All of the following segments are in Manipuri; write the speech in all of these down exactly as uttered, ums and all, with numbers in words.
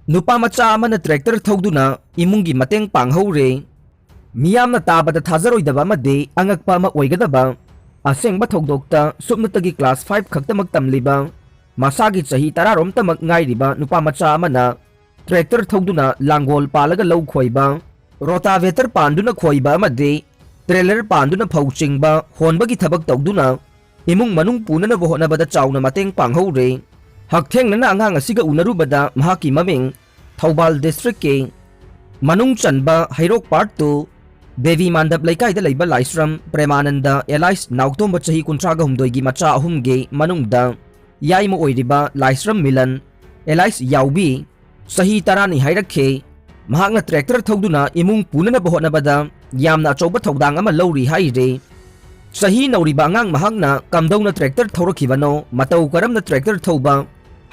ꯅꯨꯄꯥ ꯃꯆꯥ ꯑꯃꯅ ꯇ꯭ꯔꯦꯛꯇꯔ ꯊꯧꯗꯨꯅ ꯏꯃꯨꯡꯒꯤ ꯃꯇꯦꯡ ꯄꯥꯡꯍꯧꯔꯦ꯫ ꯃꯤꯌꯥꯝꯅ ꯇꯥꯕꯗ ꯊꯥꯖꯔꯣꯏꯗꯕ ꯑꯃꯗꯤ ꯑꯉꯛꯄ ꯑꯃ ꯑꯣꯏꯒꯗꯕ ꯑꯁꯦꯡꯕ ꯊꯧꯗꯣꯛꯇ ꯁꯨꯞꯅꯇꯒꯤ ꯀ꯭ꯂꯥꯁ ꯐꯥꯏꯚ ꯈꯛꯇꯃꯛ ꯇꯝꯂꯤꯕ, ꯃꯁꯥꯒꯤ ꯆꯍꯤ ꯇꯔꯥꯔꯣꯝꯇꯃꯛ ꯉꯥꯏꯔꯤꯕ ꯅꯨꯄꯥ ꯃꯆꯥ ꯑꯃꯅ ꯇ꯭ꯔꯦꯛꯇꯔ ꯊꯧꯗꯨꯅ ꯂꯥꯡꯒꯣꯜ ꯄꯥꯜꯂꯒ ꯂꯧ ꯈꯣꯏꯕ, ꯔꯣꯇꯥꯚꯦꯇꯔ ꯄꯥꯟꯗꯨꯅ ꯈꯣꯏꯕ ꯑꯃꯗꯤ ꯇ꯭ꯔꯦꯂꯔ ꯄꯥꯟꯗꯨꯅ ꯐꯧ ꯆꯤꯡꯕ, ꯍꯣꯟꯕꯒꯤ ꯊꯕꯛ ꯇꯧꯗꯨꯅ ꯏꯃꯨꯡ ꯃꯅꯨꯡ ꯄꯨꯅꯅꯕ ꯍꯣꯠꯅꯕꯗ ꯆꯥꯎꯅ ꯃꯇꯦꯡ ꯄꯥꯡꯍꯧꯔꯦ꯫ ꯍꯛꯊꯦꯡꯅꯅ ꯑꯉꯥꯡ ꯑꯁꯤꯒ ꯎꯅꯔꯨꯕꯗ ꯃꯍꯥꯛꯀꯤ ꯃꯃꯤꯡ ꯊꯧꯕꯥꯜ ꯗꯤꯁꯇ꯭ꯔꯤꯛꯀꯤ ꯃꯅꯨꯡ ꯆꯟꯕ ꯍꯩꯔꯣꯛ ꯄꯥꯔꯠ ꯇꯨ ꯗꯦꯕꯤ ꯃꯥꯟꯗꯞ ꯂꯩꯀꯥꯏꯗ ꯂꯩꯕ ꯂꯥꯏꯁ꯭ꯔꯝ ꯄ꯭ꯔꯦꯃꯥꯅꯟꯗ ꯑꯦꯂꯥꯏꯁ ꯅꯥꯎꯇꯣꯝꯕ ꯆꯍꯤ ꯀꯨꯟꯊ꯭ꯔꯥꯒ ꯍꯨꯝꯗꯣꯏꯒꯤ ꯃꯆꯥ ꯑꯍꯨꯝꯒꯤ ꯃꯅꯨꯡꯗ ꯌꯥꯏꯃ ꯑꯣꯏꯔꯤꯕ ꯂꯥꯏꯁ꯭ꯔꯝ ꯃꯤꯂꯟ ꯑꯦꯂꯥꯏꯁ ꯌꯥꯎꯕꯤ ꯆꯍꯤ ꯇꯔꯥꯅꯤ ꯍꯥꯏꯔꯛꯈꯤ꯫ ꯃꯍꯥꯛꯅ ꯇ꯭ꯔꯦꯛꯇꯔ ꯊꯧꯗꯨꯅ ꯏꯃꯨꯡ ꯄꯨꯅꯅꯕ ꯍꯣꯠꯅꯕꯗ ꯌꯥꯝꯅ ꯑꯆꯧꯕ ꯊꯧꯗꯥꯡ ꯑꯃ ꯂꯧꯔꯤ ꯍꯥꯏꯔꯤ꯫ ꯆꯍꯤ ꯅꯧꯔꯤꯕ ꯑꯉꯥꯡ ꯃꯍꯥꯛꯅ ꯀꯝꯗꯧꯅ ꯇ꯭ꯔꯦꯛꯇꯔ ꯊꯧꯔꯛꯈꯤꯕꯅꯣ, ꯃꯇꯧ ꯀꯔꯝꯅ ꯇ꯭ꯔꯦꯛꯇꯔ ꯊꯧꯕ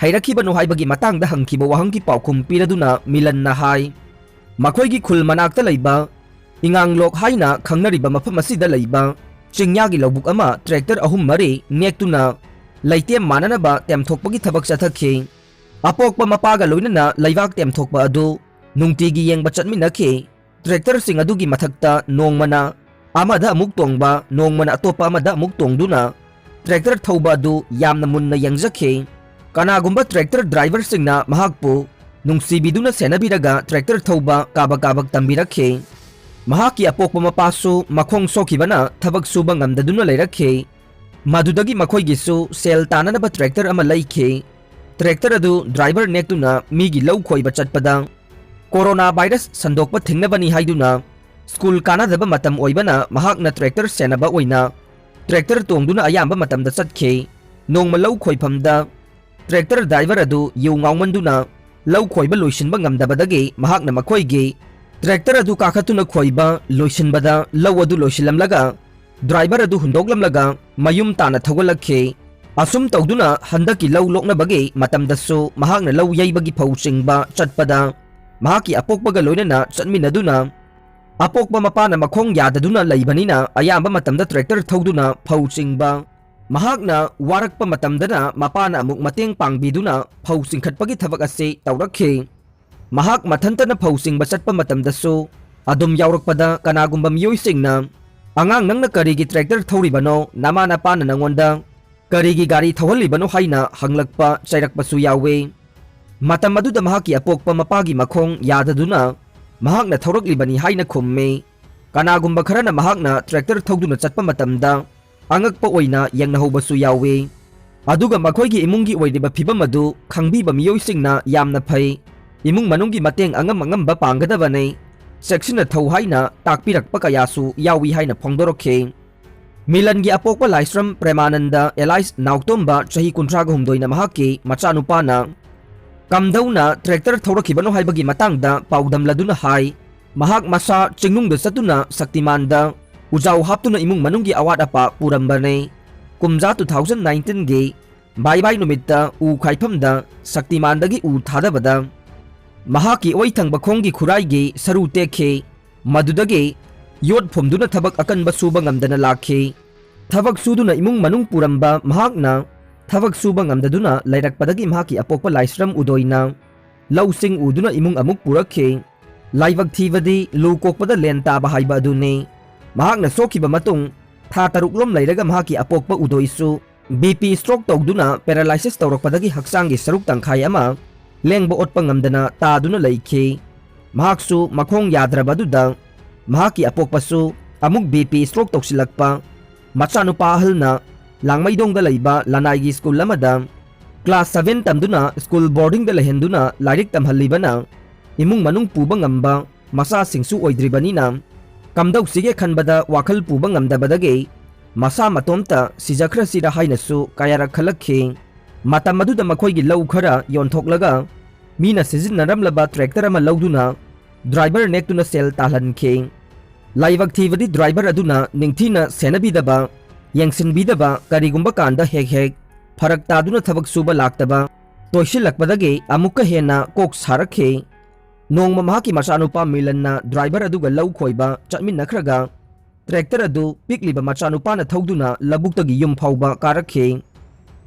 ꯍꯩꯔꯛꯈꯤꯕꯅꯣ ꯍꯥꯏꯕꯒꯤ ꯃꯇꯥꯡꯗ ꯍꯪꯈꯤꯕ ꯋꯥꯍꯪꯒꯤ ꯄꯥꯎꯈꯨꯝ ꯄꯤꯔꯗꯨꯅ ꯃꯤꯂꯟꯅ ꯍꯥꯏ, ꯃꯈꯣꯏꯒꯤ ꯈꯨꯜ ꯃꯅꯥꯛꯇ ꯂꯩꯕ ꯏꯉꯥꯡꯂꯣꯛ ꯍꯥꯏꯅ ꯈꯪꯅꯔꯤꯕ ꯃꯐꯝ ꯑꯁꯤꯗ ꯂꯩꯕ ꯆꯤꯡꯌꯥꯒꯤ ꯂꯧꯕꯨꯛ ꯑꯃ ꯇ꯭ꯔꯦꯛꯇꯔ ꯑꯍꯨꯝ ꯃꯔꯤ ꯅꯦꯛꯇꯨꯅ ꯂꯩꯇꯦꯝ ꯃꯥꯟꯅꯅꯕ ꯇꯦꯝꯊꯣꯛꯄꯒꯤ ꯊꯕꯛ ꯆꯠꯊꯈꯤ꯫ ꯑꯄꯣꯛꯄ ꯃꯄꯥꯒ ꯂꯣꯏꯅꯅ ꯂꯩꯕꯥꯛ ꯇꯦꯝꯊꯣꯛꯄ ꯑꯗꯨ ꯅꯨꯡꯇꯤꯒꯤ ꯌꯦꯡꯕ ꯆꯠꯃꯤꯟꯅꯈꯤ꯫ ꯇ꯭ꯔꯦꯛꯇꯔꯁꯤꯡ ꯑꯗꯨꯒꯤ ꯃꯊꯛꯇ ꯅꯣꯡꯃꯅ ꯑꯃꯗ ꯑꯃꯨꯛ ꯇꯣꯡꯕ, ꯅꯣꯡꯃꯅ ꯑꯇꯣꯞꯄ ꯑꯃꯗ ꯑꯃꯨꯛ ꯇꯣꯡꯗꯨꯅ ꯇ꯭ꯔꯦꯛꯇꯔ ꯊꯧꯕ ꯑꯗꯨ ꯌꯥꯝꯅ ꯃꯨꯟꯅ ꯌꯦꯡꯖꯈꯤ꯫ ꯀꯅꯥꯒꯨꯝꯕ ꯇ꯭ꯔꯦꯛꯇꯔ ꯗ꯭ꯔꯥꯏꯚꯔꯁꯤꯡꯅ ꯃꯍꯥꯛꯄꯨ ꯅꯨꯡꯁꯤꯕꯤꯗꯨꯅ ꯁꯦꯟꯅꯕꯤꯔꯒ ꯇ꯭ꯔꯦꯛꯇꯔ ꯊꯧꯕ ꯀꯥꯕꯛ ꯀꯥꯕꯛ ꯇꯝꯕꯤꯔꯛꯈꯤ꯫ ꯃꯍꯥꯛꯀꯤ ꯑꯄꯣꯛꯄ ꯃꯄꯥꯁꯨ ꯃꯈꯣꯡ ꯁꯣꯛꯈꯤꯕꯅ ꯊꯕꯛ ꯁꯨꯕ ꯉꯝꯗꯗꯨꯅ ꯂꯩꯔꯛꯈꯤ꯫ ꯃꯗꯨꯗꯒꯤ ꯃꯈꯣꯏꯒꯤꯁꯨ ꯁꯦꯜ ꯇꯥꯅꯅꯕ ꯇ꯭ꯔꯦꯛꯇꯔ ꯑꯃ ꯂꯩꯈꯤ꯫ ꯇ꯭ꯔꯦꯛꯇꯔ ꯑꯗꯨ ꯗ꯭ꯔꯥꯏꯚꯔ ꯅꯦꯛꯇꯨꯅ ꯃꯤꯒꯤ ꯂꯧ ꯈꯣꯏꯕ ꯆꯠꯄꯗ ꯀꯣꯔꯣꯅꯥ ꯚꯥꯏꯔꯁ ꯁꯟꯗꯣꯛꯄ ꯊꯤꯡꯅꯕꯅꯤ ꯍꯥꯏꯗꯨꯅ ꯁ꯭ꯀꯨꯜ ꯀꯥꯅꯗꯕ ꯃꯇꯝ ꯑꯣꯏꯕꯅ ꯃꯍꯥꯛꯅ ꯇ꯭ꯔꯦꯛꯇꯔ ꯁꯦꯟꯅꯕ ꯑꯣꯏꯅ ꯇ꯭ꯔꯦꯛꯇꯔ ꯇꯣꯡꯗꯨꯅ ꯑꯌꯥꯝꯕ ꯃꯇꯝꯗ ꯆꯠꯈꯤ꯫ ꯅꯣꯡꯃ ꯂꯧ ꯈꯣꯏꯐꯝꯗ ꯇ꯭ꯔꯦꯛꯇꯔ ꯗ꯭ꯔꯥꯏꯚꯔ ꯑꯗꯨ ꯌꯨ ꯉꯥꯎꯃꯟꯗꯨꯅ ꯂꯧ ꯈꯣꯏꯕ ꯂꯣꯏꯁꯤꯟꯕ ꯉꯝꯗꯕꯗꯒꯤ ꯃꯍꯥꯛꯅ ꯃꯈꯣꯏꯒꯤ ꯇ꯭ꯔꯦꯛꯇꯔ ꯑꯗꯨ ꯀꯥꯈꯠꯇꯨꯅ ꯈꯣꯏꯕ ꯂꯣꯏꯁꯤꯟꯕꯗ ꯂꯧ ꯑꯗꯨ ꯂꯣꯏꯁꯤꯜꯂꯝꯂꯒ ꯗ꯭ꯔꯥꯏꯚꯔ ꯑꯗꯨ ꯍꯨꯟꯗꯣꯛꯂꯝꯂꯒ ꯃꯌꯨꯝ ꯇꯥꯅ ꯊꯧꯒꯠꯂꯛꯈꯤ꯫ ꯑꯁꯨꯝ ꯇꯧꯗꯨꯅ ꯍꯟꯗꯛꯀꯤ ꯂꯧ ꯂꯣꯛꯅꯕꯒꯤ ꯃꯇꯝꯗꯁꯨ ꯃꯍꯥꯛꯅ ꯂꯧ ꯌꯩꯕꯒꯤ ꯐꯧ ꯆꯤꯡꯕ ꯆꯠꯄꯗ ꯃꯍꯥꯛꯀꯤ ꯑꯄꯣꯛꯄꯒ ꯂꯣꯏꯅꯅ ꯆꯠꯃꯤꯟꯅꯗꯨꯅ ꯑꯄꯣꯛꯄ ꯃꯄꯥꯅ ꯃꯈꯣꯡ ꯌꯥꯗꯗꯨꯅ ꯂꯩꯕꯅꯤꯅ ꯑꯌꯥꯝꯕ ꯃꯇꯝꯗ ꯇ꯭ꯔꯦꯛꯇꯔ ꯊꯧꯗꯨꯅ ꯐꯧ ꯆꯤꯡꯕ, ꯃꯍꯥꯛꯅ ꯋꯥꯔꯛꯄ ꯃꯇꯝꯗꯅ ꯃꯄꯥꯅ ꯑꯃꯨꯛ ꯃꯇꯦꯡ ꯄꯥꯡꯕꯤꯗꯨꯅ ꯐꯧ ꯆꯤꯡꯈꯠꯄꯒꯤ ꯊꯕꯛ ꯑꯁꯤ ꯇꯧꯔꯛꯈꯤ꯫ ꯃꯍꯥꯛ ꯃꯊꯟꯇꯅ ꯐꯧ ꯆꯤꯡꯕ ꯆꯠꯄ ꯃꯇꯝꯗꯁꯨ ꯑꯗꯨꯝ ꯌꯥꯎꯔꯛꯄꯗ ꯀꯅꯥꯒꯨꯝꯕ ꯃꯤꯑꯣꯏꯁꯤꯡꯅ, "ꯑꯉꯥꯡ, ꯅꯪꯅ ꯀꯔꯤꯒꯤ ꯇ꯭ꯔꯦꯛꯇꯔ ꯊꯧꯔꯤꯕꯅꯣ? ꯅꯃꯥ ꯅꯄꯥꯅ ꯅꯉꯣꯟꯗ ꯀꯔꯤꯒꯤ ꯒꯥꯔꯤ ꯊꯧꯍꯜꯂꯤꯕꯅꯣ?" ꯍꯥꯏꯅ ꯍꯪꯂꯛꯄ, ꯆꯩꯔꯛꯄꯁꯨ ꯌꯥꯎꯏ꯫ ꯃꯇꯝ ꯑꯗꯨꯗ ꯃꯍꯥꯛꯀꯤ ꯑꯄꯣꯛꯄ ꯃꯄꯥꯒꯤ ꯃꯈꯣꯡ ꯌꯥꯗꯗꯨꯅ ꯃꯍꯥꯛꯅ ꯊꯧꯔꯛꯂꯤꯕꯅꯤ ꯍꯥꯏꯅ ꯈꯨꯝꯃꯤ꯫ ꯀꯅꯥꯒꯨꯝꯕ ꯈꯔꯅ ꯃꯍꯥꯛꯅ ꯇ꯭ꯔꯦꯛꯇꯔ ꯊꯧꯗꯨꯅ ꯆꯠꯄ ꯃꯇꯝꯗ ꯑꯉꯛꯄ ꯑꯣꯏꯅ ꯌꯦꯡꯅꯍꯧꯕꯁꯨ ꯌꯥꯎꯏ꯫ ꯑꯗꯨꯒ ꯃꯈꯣꯏꯒꯤ ꯏꯃꯨꯡꯒꯤ ꯑꯣꯏꯔꯤꯕ ꯐꯤꯕꯝ ꯑꯗꯨ ꯈꯪꯕꯤꯕ ꯃꯤꯑꯣꯏꯁꯤꯡꯅ ꯌꯥꯝꯅ ꯐꯩ, ꯏꯃꯨꯡ ꯃꯅꯨꯡꯒꯤ ꯃꯇꯦꯡ ꯑꯉꯝ ꯑꯉꯝꯕ ꯄꯥꯡꯒꯗꯕꯅꯤ, ꯆꯦꯛꯁꯤꯟꯅ ꯊꯧ ꯍꯥꯏꯅ ꯇꯥꯛꯄꯤꯔꯛꯄ ꯀꯌꯥꯁꯨ ꯌꯥꯎꯏ ꯍꯥꯏꯅ ꯐꯣꯡꯗꯣꯔꯛꯈꯤ꯫ ꯃꯤꯂꯟꯒꯤ ꯑꯄꯣꯛꯄ ꯂꯥꯏꯁ꯭ꯔꯝ ꯄ꯭ꯔꯦꯃꯥꯅꯟꯗ ꯑꯦꯂꯥꯏꯁ ꯅꯥꯎꯇꯣꯝꯕ ꯆꯍꯤ ꯀꯨꯟꯊ꯭ꯔꯥꯒ ꯍꯨꯝꯗꯣꯏꯅ ꯃꯍꯥꯛꯀꯤ ꯃꯆꯥꯅꯨꯄꯥꯅ ꯀꯝꯗꯧꯅ ꯇ꯭ꯔꯦꯛꯇꯔ ꯊꯧꯔꯛꯈꯤꯕꯅꯣ ꯍꯥꯏꯕꯒꯤ ꯃꯇꯥꯡꯗ ꯄꯥꯎꯗꯝꯂꯗꯨꯅ ꯍꯥꯏ, ꯃꯍꯥꯛ ꯃꯁꯥ ꯆꯤꯡꯅꯨꯡꯗ ꯆꯠꯇꯨꯅ ꯁꯛꯇꯤꯃꯥꯟꯗ ꯎꯖꯥꯎ ꯍꯥꯞꯇꯨꯅ ꯏꯃꯨꯡ ꯃꯅꯨꯡꯒꯤ ꯑꯋꯥꯠ ꯑꯄꯥ ꯄꯨꯔꯝꯕꯅꯤ꯫ ꯀꯨꯝꯖꯥ two thousand nineteenꯒꯤ ꯕꯥꯏ ꯕꯥꯏ ꯅꯨꯃꯤꯠꯇ ꯎ ꯈꯥꯏꯐꯝꯗ ꯁꯛꯇꯤꯃꯥꯟꯗꯒꯤ ꯎ ꯊꯥꯗꯕꯗ ꯃꯍꯥꯛꯀꯤ ꯑꯣꯏ ꯊꯪꯕ ꯈꯣꯡꯒꯤ ꯈꯨꯔꯥꯏꯒꯤ ꯁꯔꯨ ꯇꯦꯛꯈꯤ꯫ ꯃꯗꯨꯗꯒꯤ ꯌꯣꯠ ꯐꯨꯝꯗꯨꯅ ꯊꯕꯛ ꯑꯀꯟꯕ ꯁꯨꯕ ꯉꯝꯗꯅ ꯂꯥꯛꯈꯤ꯫ ꯊꯕꯛ ꯁꯨꯗꯨꯅ ꯏꯃꯨꯡ ꯃꯅꯨꯡ ꯄꯨꯔꯝꯕ ꯃꯍꯥꯛꯅ ꯊꯕꯛ ꯁꯨꯕ ꯉꯝꯗꯗꯨꯅ ꯂꯩꯔꯛꯄꯗꯒꯤ ꯃꯍꯥꯛꯀꯤ ꯑꯄꯣꯛꯄ ꯂꯥꯏꯁ꯭ꯔꯝ ꯎꯗꯣꯏꯅ ꯂꯧꯁꯤꯡ ꯎꯗꯨꯅ ꯏꯃꯨꯡ ꯑꯃꯨꯛ ꯄꯨꯔꯛꯈꯤ꯫ ꯂꯥꯏꯕꯛ ꯊꯤꯕꯗꯤ ꯂꯨ ꯀꯣꯛꯄꯗ ꯂꯦꯟ ꯇꯥꯕ ꯍꯥꯏꯕ ꯑꯗꯨꯅꯤ꯫ ꯃꯍꯥꯛꯅ ꯁꯣꯛꯈꯤꯕ ꯃꯇꯨꯡ ꯊꯥ ꯇꯔꯨꯛ ꯂꯣꯝ ꯂꯩꯔꯒ ꯃꯍꯥꯛꯀꯤ ꯑꯄꯣꯛꯄ ꯎꯗꯣꯏꯁꯨ B P stroke ꯇꯧꯗꯨꯅ paralysis ꯇꯧꯔꯛꯄꯗꯒꯤ ꯍꯛꯆꯥꯡꯒꯤ ꯁꯔꯨꯛ ꯇꯪꯈꯥꯏ ꯑꯃ ꯂꯦꯡꯕ ꯑꯣꯠꯄ ꯉꯝꯗꯅ ꯇꯥꯗꯨꯅ ꯂꯩꯈꯤ꯫ ꯃꯍꯥꯛꯁꯨ ꯃꯈꯣꯡ ꯌꯥꯗ꯭ꯔꯕꯗꯨꯗ ꯃꯍꯥꯛꯀꯤ ꯑꯄꯣꯛꯄꯁꯨ ꯑꯃꯨꯛ B P stroke ꯇꯧꯁꯤꯜꯂꯛꯄ꯫ ꯃꯆꯥꯅꯨꯄꯥ ꯑꯍꯜꯅ ꯂꯥꯡꯃꯩꯗꯣꯡꯗ ꯂꯩꯕ ꯂꯅꯥꯏꯒꯤ ꯁ꯭ꯀꯨꯜ ꯑꯃꯗ class seven ꯇꯝꯗꯨꯅ ꯁ꯭ꯀꯨꯜ ꯕꯣꯔꯗꯤꯡꯗ ꯂꯩꯍꯟꯗꯨꯅ ꯂꯥꯏꯔꯤꯛ ꯇꯝꯍꯜꯂꯤꯕꯅ ꯏꯃꯨꯡ ꯃꯅꯨꯡ ꯄꯨꯕ ꯉꯝꯕ ꯃꯆꯥꯁꯤꯡꯁꯨ ꯑꯣꯏꯗ꯭ꯔꯤꯕꯅꯤꯅ ꯀꯝꯗꯧꯁꯤꯒꯦ ꯈꯟꯕꯗ ꯋꯥꯈꯜ ꯄꯨꯕ ꯉꯝꯗꯕꯗꯒꯤ ꯃꯁꯥ ꯃꯇꯣꯝꯇ ꯁꯤꯖꯈ꯭ꯔꯁꯤꯔ ꯍꯥꯏꯅꯁꯨ ꯀꯌꯥꯔꯛ ꯈꯜꯂꯛꯈꯤ꯫ ꯃꯇꯝ ꯑꯗꯨꯗ ꯃꯈꯣꯏꯒꯤ ꯂꯧ ꯈꯔ ꯌꯣꯟꯊꯣꯛꯂꯒ ꯃꯤꯅ ꯁꯤꯖꯤꯟꯅꯔꯝꯂꯕ ꯇ꯭ꯔꯦꯛꯇꯔ ꯑꯃ ꯂꯧꯗꯨꯅ ꯗ꯭ꯔꯥꯏꯚꯔ ꯅꯦꯛꯇꯨꯅ ꯁꯦꯜ ꯇꯥꯜꯍꯟꯈꯤ꯫ ꯂꯥꯏꯕꯛ ꯊꯤꯕꯗꯤ ꯗ꯭ꯔꯥꯏꯚꯔ ꯑꯗꯨꯅ ꯅꯤꯡꯊꯤꯅ ꯁꯦꯟꯅꯕꯤꯗꯕ, ꯌꯦꯡꯁꯤꯟꯕꯤꯗꯕ, ꯀꯔꯤꯒꯨꯝꯕ ꯀꯥꯟꯗ ꯍꯦꯛ ꯍꯦꯛ ꯐꯔꯛ ꯇꯥꯗꯨꯅ ꯊꯕꯛ ꯁꯨꯕ ꯂꯥꯛꯇꯕ ꯇꯣꯏꯁꯤꯜꯂꯛꯄꯗꯒꯤ ꯑꯃꯨꯛꯀ ꯍꯦꯟꯅ ꯀꯣꯛ ꯁꯥꯔꯛꯈꯤ꯫ ꯅꯣꯡꯃ ꯃꯍꯥꯛꯀꯤ ꯃꯆꯥꯅꯨꯄꯥ ꯃꯤꯂꯟꯅ ꯗ꯭ꯔꯥꯏꯚꯔ ꯑꯗꯨꯒ ꯂꯧ ꯈꯣꯏꯕ ꯆꯠꯃꯤꯟꯅꯈ꯭ꯔꯒ ꯇ꯭ꯔꯦꯛꯇꯔ ꯑꯗꯨ ꯄꯤꯛꯂꯤꯕ ꯃꯆꯥꯅꯨꯄꯥꯅ ꯊꯧꯗꯨꯅ ꯂꯧꯕꯨꯛꯇꯒꯤ ꯌꯨꯝ ꯐꯥꯎꯕ ꯀꯥꯔꯛꯈꯤ꯫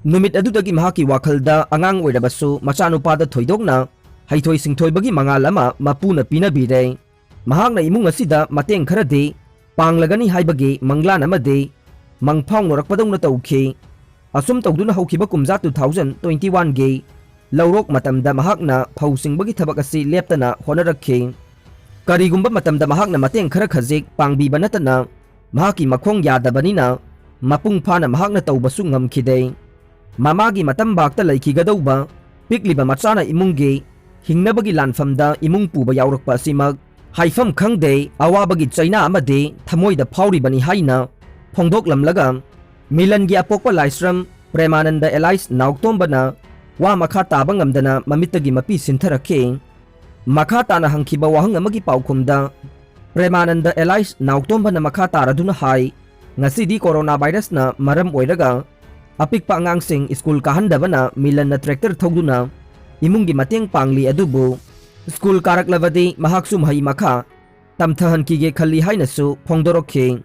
ꯅꯨꯃꯤꯠ ꯑꯗꯨꯗꯒꯤ ꯃꯍꯥꯛꯀꯤ ꯋꯥꯈꯜꯗ ꯑꯉꯥꯡ ꯑꯣꯏꯔꯕꯁꯨ ꯃꯆꯥꯅꯨꯄꯥꯗ ꯊꯣꯏꯗꯣꯛꯅ ꯍꯩꯊꯣꯏ ꯁꯤꯡꯊꯣꯏꯕꯒꯤ ꯃꯉꯥꯜ ꯑꯃ ꯃꯄꯨꯅ ꯄꯤꯅꯕꯤꯔꯦ꯫ ꯃꯍꯥꯛꯅ ꯏꯃꯨꯡ ꯑꯁꯤꯗ ꯃꯇꯦꯡ ꯈꯔꯗꯤ ꯄꯥꯡꯂꯒꯅꯤ ꯍꯥꯏꯕꯒꯤ ꯃꯪꯂꯥꯟ ꯑꯃꯗꯤ ꯃꯪꯐꯥꯎꯅꯔꯛꯄꯗꯧꯅ ꯇꯧꯈꯤ꯫ ꯑꯁꯨꯝ ꯇꯧꯗꯨꯅ ꯍꯧꯈꯤꯕ ꯀꯨꯝꯖꯥ two thousand twenty one ꯒꯤ ꯂꯧꯔꯣꯛ ꯃꯇꯝꯗ ꯃꯍꯥꯛꯅ ꯐꯧ ꯁꯤꯡꯕꯒꯤ ꯊꯕꯛ ꯑꯁꯤ ꯂꯦꯞꯇꯅ ꯍꯣꯠꯅꯔꯛꯈꯤ꯫ ꯀꯔꯤꯒꯨꯝꯕ ꯃꯇꯝꯗ ꯃꯍꯥꯛꯅ ꯃꯇꯦꯡ ꯈꯔ ꯈꯖꯤꯛ ꯄꯥꯡꯕꯤꯕ ꯅꯠꯇꯅ ꯃꯍꯥꯛꯀꯤ ꯃꯈꯣꯡ ꯌꯥꯗꯕꯅꯤꯅ ꯃꯄꯨꯡ ꯐꯥꯅ ꯃꯍꯥꯛꯅ ꯇꯧꯕꯁꯨ ꯉꯝꯈꯤꯗꯦ꯫ ꯃꯃꯥꯒꯤ ꯃꯇꯝꯕꯥꯛꯇ ꯂꯩꯈꯤꯒꯗꯧꯕ ꯄꯤꯛꯂꯤꯕ ꯃꯆꯥꯅ ꯏꯃꯨꯡꯒꯤ ꯍꯤꯡꯅꯕꯒꯤ ꯂꯥꯟꯐꯝꯗ ꯏꯃꯨꯡ ꯄꯨꯕ ꯌꯥꯎꯔꯛꯄ ꯑꯁꯤꯃꯛ ꯍꯥꯏꯐꯝ ꯈꯪꯗꯦ꯫ ꯑꯋꯥꯕꯒꯤ ꯆꯩꯅꯥ ꯑꯃꯗꯤ ꯊꯃꯣꯏꯗ ꯐꯥꯎꯔꯤꯕꯅꯤ ꯍꯥꯏꯅ ꯐꯣꯡꯗꯣꯛꯂꯝꯂꯒ ꯃꯤꯂꯟꯒꯤ ꯑꯄꯣꯛꯄ ꯂꯥꯏꯁ꯭ꯔꯝ ꯄ꯭ꯔꯦꯃꯥꯅꯟꯗ ꯑꯦꯂꯥꯏꯁ ꯅꯥꯎꯇꯣꯝꯕꯅ ꯋꯥ ꯃꯈꯥ ꯇꯥꯕ ꯉꯝꯗꯅ ꯃꯃꯤꯠꯇꯒꯤ ꯃꯄꯤ ꯁꯤꯟꯊꯔꯛꯈꯤ꯫ ꯃꯈꯥ ꯇꯥꯅ ꯍꯪꯈꯤꯕ ꯋꯥꯍꯪ ꯑꯃꯒꯤ ꯄꯥꯎꯈꯨꯝꯗ ꯄ꯭ꯔꯦꯃꯥꯅꯟꯗ ꯑꯦꯂꯥꯏꯁ ꯅꯥꯎꯇꯣꯝꯕꯅ ꯃꯈꯥ ꯇꯥꯔꯗꯨꯅ ꯍꯥꯏ, ꯉꯁꯤꯗꯤ ꯀꯣꯔꯣꯅꯥ ꯚꯥꯏꯔꯁꯅ ꯃꯔꯝ ꯑꯣꯏꯔꯒ ꯑꯄꯤꯛꯄ ꯑꯉꯥꯡꯁꯤꯡ ꯁ꯭ꯀꯨꯜ ꯀꯥꯍꯟꯗꯕꯅ ꯃꯤꯂꯟꯅ ꯇ꯭ꯔꯦꯛꯇꯔ ꯊꯧꯗꯨꯅ ꯏꯃꯨꯡꯒꯤ ꯃꯇꯦꯡ ꯄꯥꯡꯂꯤ, ꯑꯗꯨꯕꯨ ꯁ꯭ꯀꯨꯜ ꯀꯥꯔꯛꯂꯕꯗꯤ ꯃꯍꯥꯛꯁꯨ ꯃꯍꯩ ꯃꯈꯥ ꯇꯝꯊꯍꯟꯈꯤꯒꯦ ꯈꯜꯂꯤ ꯍꯥꯏꯅꯁꯨ ꯐꯣꯡꯗꯣꯔꯛꯈꯤ꯫